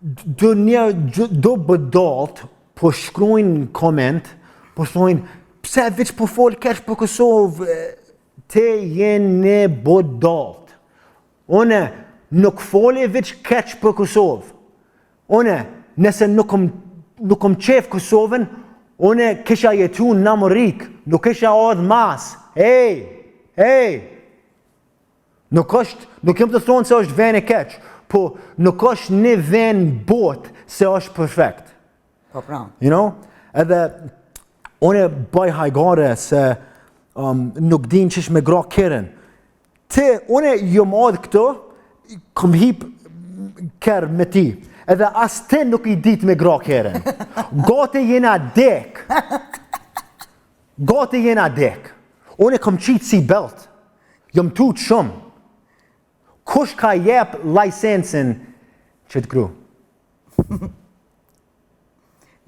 Do njerë, do budallt, po shkrujnë në koment, po thojnë, pse veç po fol keq për Kosovë, ti je një budallt. Une nuk foli veç keq për Kosovë. Une, nëse nuk kom, nuk kom qef Kosovën, une kisha jetu në Amerikë, nuk kisha ardhë mas. Ej, ej, Nuk është, nuk jam tu thonë se është ven e keq, po nuk është një ven n'botë se është perfekt. Po pra. You know? Edhe unë bëj hajgare se um, nuk din qysh me grah kerrin. Ti, unë jom ardhë këtu, kom hip n'kerr me ti. Edhe as ti nuk i dit me grah kerrin. Gati jena dek. Gati jena dek. Unë e kom qitë seat belt. Jom tut shumë. Kush ka jep licencën që të gru?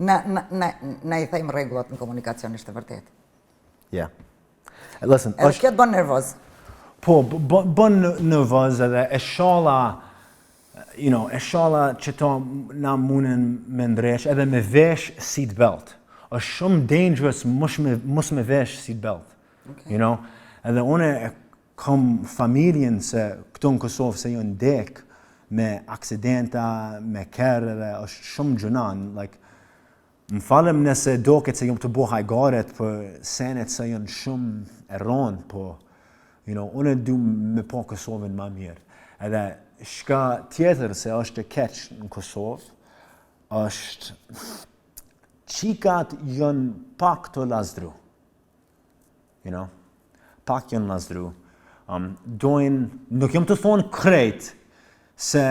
Na, na, na, na i thejmë rregullat në komunikacion, është e vërtet. Yeah. Listen, Edhe kjo të bën nervoz. Po, bën nervoz edhe e shala, you know, e shala që to na munen me ndresh edhe me vesh seat belt. është shumë dangerous mos me, mos me vesh seat belt. Okay. You know? Edhe une e kom familjen se këtu në Kosovë se janë dek me aksidenta, me kerr edhe është shumë gjynan, like, Më falem nëse doket se jam tu bo hajgaret për senet se janë shumë e ronë, po, you know, unë du me pa Kosovën ma mirë. Edhe shka tjetër se është e keq në Kosovë, është qikat janë pak të lazdru. You know? Pak janë lazdru. Um, dojnë, nuk jam tu thonë krejt, se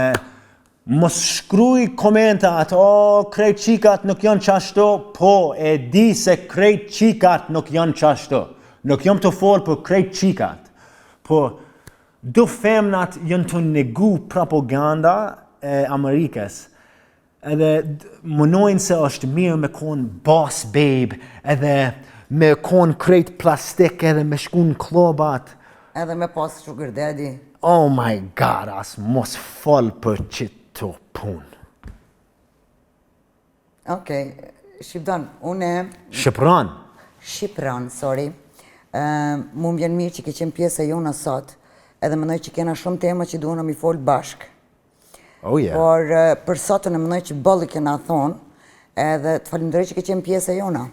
mos shkruj komenta atë, o, oh, krejt qikat nuk janë qashtu, po, e di se krejt qikat nuk janë qashtu. Nuk jam tu folë për krejt qikat. Po, do femnat janë tu negu propaganda e Amerikës, Edhe mënojnë se është mirë me konë boss babe, edhe me konë krejt plastik, edhe me shku në klobat. Edhe me pas sugar daddy. Oh my god, as mos fol për qito punë. Okej, Shqipdon, une... Shqipron. Shqipron, sorry. Uh, mu më vjen mirë që ke qenë pjesë e jona sot, edhe mendoj që kena shumë tema që duhen mi fol bashkë. Oh yeah. Por për sot unë mendoj që boll i kena thonë, edhe të falenderoj që ke qenë pjesë e jona.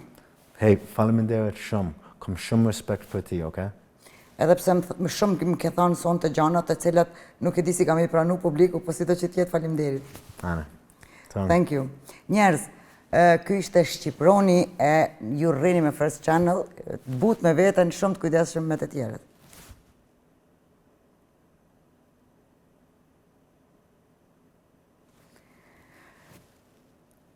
Hey, faleminderit shumë. Kom shumë respekt për ti, okay? Edhe pse më shumë më ke thonë sonte gjana të cilat nuk e di si ka me i pranu publiku, po sido që të jetë faleminderit. Ane. Thank you. Njerëz, ky ishte Shqiproni e ju rrini me First Channel, të butë me veten, shumë të kujdesshëm me të tjerët.